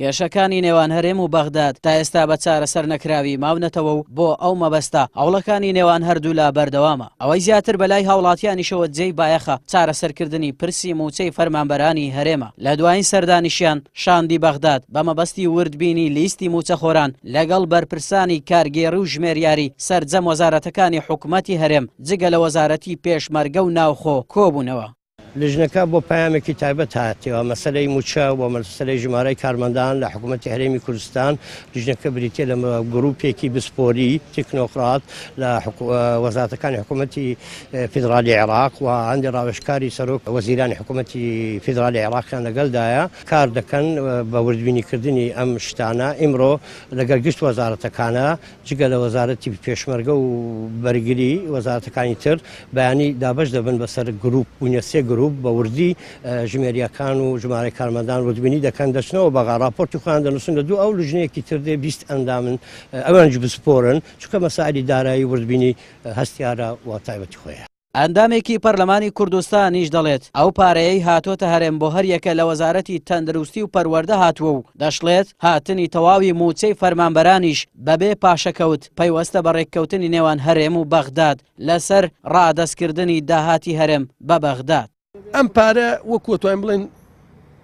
کێشەکانی نێوان هەرێم و بەغداد تا ئێستا بە چارەسەر نەکراوی ماونەتەوە و بۆ ئەو مەبەستە هەوڵەکانی نێوان هەردوولا بەردەوامە. ئەوەی زیاتر بەلای هاوڵاتیانیشەوە جێی بایەخە چارەسەرکردنی پرسی مووچەی فەرمانبەرانی هەرێمە. لە دوایین سەردانیشیان شاندی بەغداد بە مەبەستی وردبینی لیستی مووچەخۆران لەگەڵ بەرپرسانی کارگێڕی و ژمێریاری سەرجەم وەزارەتەکانی حکومەتی هەرێم جگە لە وەزارەتی پێشمەرگە و ناوخۆ کۆبوونەوە. لیژنەکە بۆ پەیامێکی تایبەت هاتیوە، مەسەلەی مووچە و مەسەلەی ژمارەی کارمەندان لە حکوومەتی هەرێمی کوردستان، لیژنەکە بریتییە لە گرووپێکی بسپۆری تەکنۆکرات لە وەزارەتەکانی حکوومەتی فیدرالی عێراق و هەندێک ڕاوێژکاری سەرۆک وەزیرانی حکوومەتی فیدرالی عێراقیان لەگەلدایە، کار دەکەن بە وردبینیکردنی ئەم شتانە، ئیمڕۆ لەگەڵ گشت وەزارەتەکانە جگە لە وەزارەتی پێشمەرگە و بەرگری، وەزارەتەکانی تر بەیانی دابەش دەبن بەسەر گروپ، بوونە سێ گروپ، بە وردی ژمێرییەکان و ژمارەی کارمەندان وردبینی دەکەن، دەچنەوە بەغا ڕاپۆرتی خۆیان دەنووسن، لە دوو ئەو لوجنەیەکی تر دێ 20 ئەندامن ئەوانیش بسپۆرن، چونکە مەسائلی دارایی وردبینی هەستیارە و تایبەتی خۆیە. ئەندامێکی پەرلەمانی کوردستانیش دەڵێت، ئەو پارەیەی هاتۆتە هەرێم بۆ هەریەکە لە وەزارەتی تەندروستی و پەروەردە هاتووە و دەشڵێت، هاتنی تەواوی مووچەی فەرمانبەرانیش بەبێ پاشەکەوت پەیوەستە بە رێککەوتنی نێوان هەرێم و بەغداد لەسەر رادەستکردنی داهاتی هەرێم بە بەغداد. ئەم پارە وەکو ئەتوانین بڵێین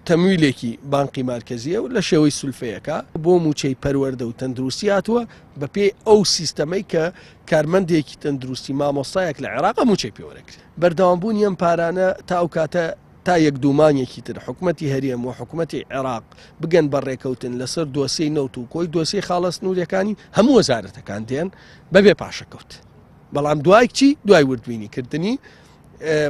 تەمویلێکی بانقی مارکەزیە و لە شێوەی سولفەیەکە بۆ موچەی پەروەردە و تەندروستی هاتووە بەپێی ئەو سیستەمەی کە کارمەندێکی تەندروستی مامۆستایەک لە عێراق موچەی پێوەرەگرێت بەردەوامبوونی ئەم پارانە تا ئەو کاتە تا یەک دوو مانگێکی تر حکومەتی هەرێم و حکومەتی عێراق بگەن بە ڕێکەوتن لەسەر دۆسیەی نەوت و کۆی دۆسیەی خاڵە سنووریەکانی هەموو وەزارەتەکان دێن بەبێ پاشەکەوت بەڵام دوای چی دوای وردبینی کردنی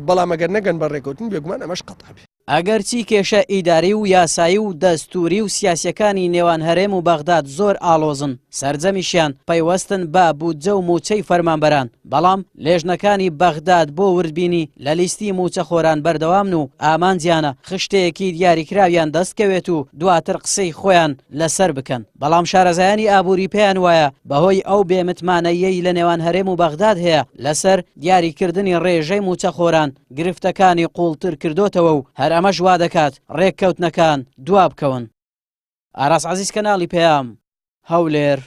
بەڵام ئەگەر نەگەن بە ڕێکەوتن بێگومان ئەمەش قەتع بێ. ئەگەرچی کێشە ئیداری و یاسایی و دەستووری و سیاسییەکانی نێوان هەرێم و بەغداد زۆر ئاڵۆزن، سەرجەمیشیان پەیوەستن بە بودجە و مووچەی فەرمانبەران، بەڵام لێژنەکانی بەغداد بۆ وردبینی لە لیستی مووچەخۆران بەردەوامن و ئامانجیانە خشتەیەکی دیاریکراویان دەستکەوێت و دواتر قسەی خۆیان لەسەر بکەن. بەڵام شارەزایانی ئابووری پێیان وایە بەهۆی ئەو بێ متمانەییەی لە نێوان هەرێم و بەغداد هەیە لەسەر دیاریکردنی ڕێژەی مووچەخۆران گرفتەکانی قووڵتر کردۆتەوە و هەر ئەمەش وادەکات ڕێککەوتنەکان دوابکەون. ئاراس عەزیز کەناڵی پەیام، هەولێر.